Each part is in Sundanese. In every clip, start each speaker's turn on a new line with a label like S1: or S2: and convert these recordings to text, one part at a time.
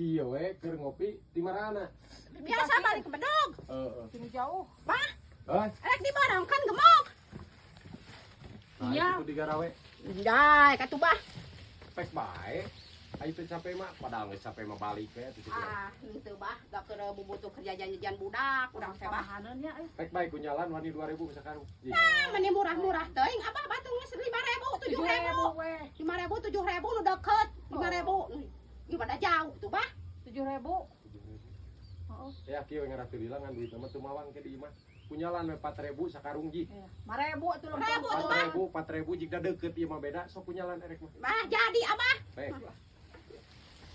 S1: Kieu we keur ngopi di marana?
S2: Biasa balik ke bedog.
S1: Heeh.
S3: Sini jauh.
S2: Bah,
S1: Hah?
S2: rek diborong kan gemuk.
S1: Iya. Itu digarawe.
S2: Jai, katuh, Bah.
S1: Pek bae. Ayo teu capek mah, padahal geus capek mah balik we atuh cek.
S2: Ah, henteu, Bah, da keur bubutuh kerja jajan budak urang teh, Bah.
S3: Tahanan nya euy.
S1: Pek bae kunyalan wani 2000 sakarung.
S2: Ah, meni murah-murah teuing, Abah, batung geus 5000, 7000.
S3: We.
S2: 5000, 7000 nu deket, 5000. Gimana jauh tuh, Bah?
S3: 7000. Heeh.
S1: Ya kieu ngarah teu lila ngan duit mah teu mawang ke di imah. Kunyalan we 4000 sakarung ji.
S3: Iya. 5000 atuh lempeng.
S2: Ribu tuh, Bah.
S1: 4000, 4000 jika deket ieu mah beda, sok kunyalan erek mah.
S2: Bah, jadi, Abah.
S1: Pek.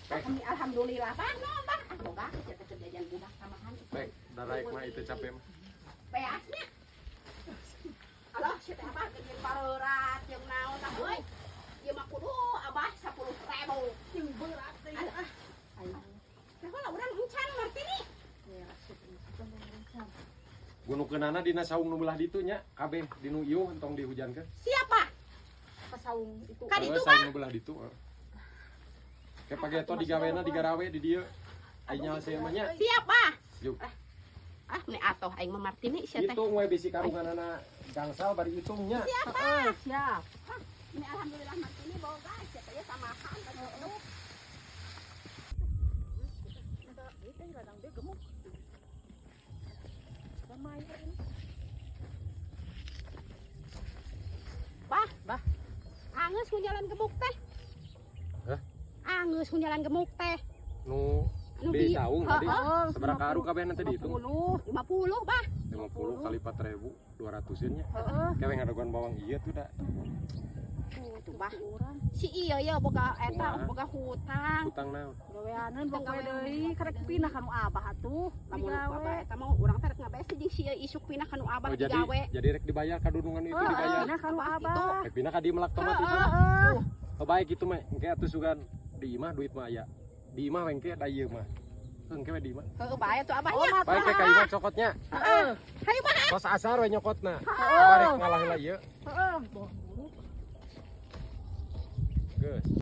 S1: Pek.
S2: Alhamdulillah, Bah, no, Bah. Ah, boga kerja kerja jajan budak tambahan.
S1: Pek, daraek mah itu capek mah.
S2: Beasnya. Alah, si teh, Abah, jeung pareurat jeung naon tah euy. Ieu mah kudu, Abah, 10.000.
S3: Jeung berat teh.
S2: Ah. Teh lah urang encan Martini.
S3: Ya, asup rencana.
S1: Gunukeunana dina saung nu belah ditu nya, kabeh dinu ieu entong dihujankeun.
S2: Siapa?
S3: Ke saung itu.
S2: Ka ditu,
S1: Heuh, saung nu belah ditu, heuh. Ke pageto digawena digarawe di dieu. Ai nyaho sia mah nya.
S2: Siap, Bah.
S1: Yuk.
S2: Ah, meni atoh aing mah Martini sia teh.
S1: Hitung we bisi karunganana gangsal bari hitungnya.
S2: Siap, Bah.
S3: Heeh, siap.
S2: Ini alhamdulillah Martini boga sia teh samahan aduh.
S3: Itu ladang dia gemuk. Damai ini.
S2: Bah,
S3: Bah.
S2: Angeus kunjalan gemuk teh.
S1: Hah?
S2: Angeus kunjalan gemuk teh.
S1: Nu
S2: Anu
S1: di saung tadi.
S2: Heeh.
S1: Sabaraha karung kabeh nanti dihitung?
S3: 50.
S2: 50, Bah.
S1: 50 kali 4000, 200-an nya.
S3: Heeh.
S1: Kewe ngadagoan bawang ieu tuh da.
S2: Tuh, Bah.
S3: Urang
S2: Si iya ya boga eta
S1: Kumaha?
S2: boga hutang.
S1: Hutang naon?
S3: gaweaneun boga deui karek pindah ka nu abah atuh.
S2: Lamun
S3: Digawe.
S2: abah eta mah urang teh rek ngabes jeung si ieu isuk pindah ka nu abah
S1: Oh, jadi
S2: digawe.
S1: jadi rek dibayar kadunungan itu
S3: Heeh,
S1: dibayar.
S3: pindah ka nu
S2: Abah
S3: abah.
S2: gitu.
S1: Rek pindah ka dieu melak tomat itu.
S3: Heeh.
S1: Oh, baik gitu mah. Engke atuh sugan di imah duit mah aya. Di imah we engke da ieu mah. Engke we di imah.
S2: Heeh, bae tuh abahnya.
S3: Oh,
S1: Baik ke ka imah cokotnya.
S3: Heeh.
S2: Hayu, Bah.
S1: Tos asar we nyokotna. Abah rek ngalah heula ieu.
S3: Heeh.
S1: Geus.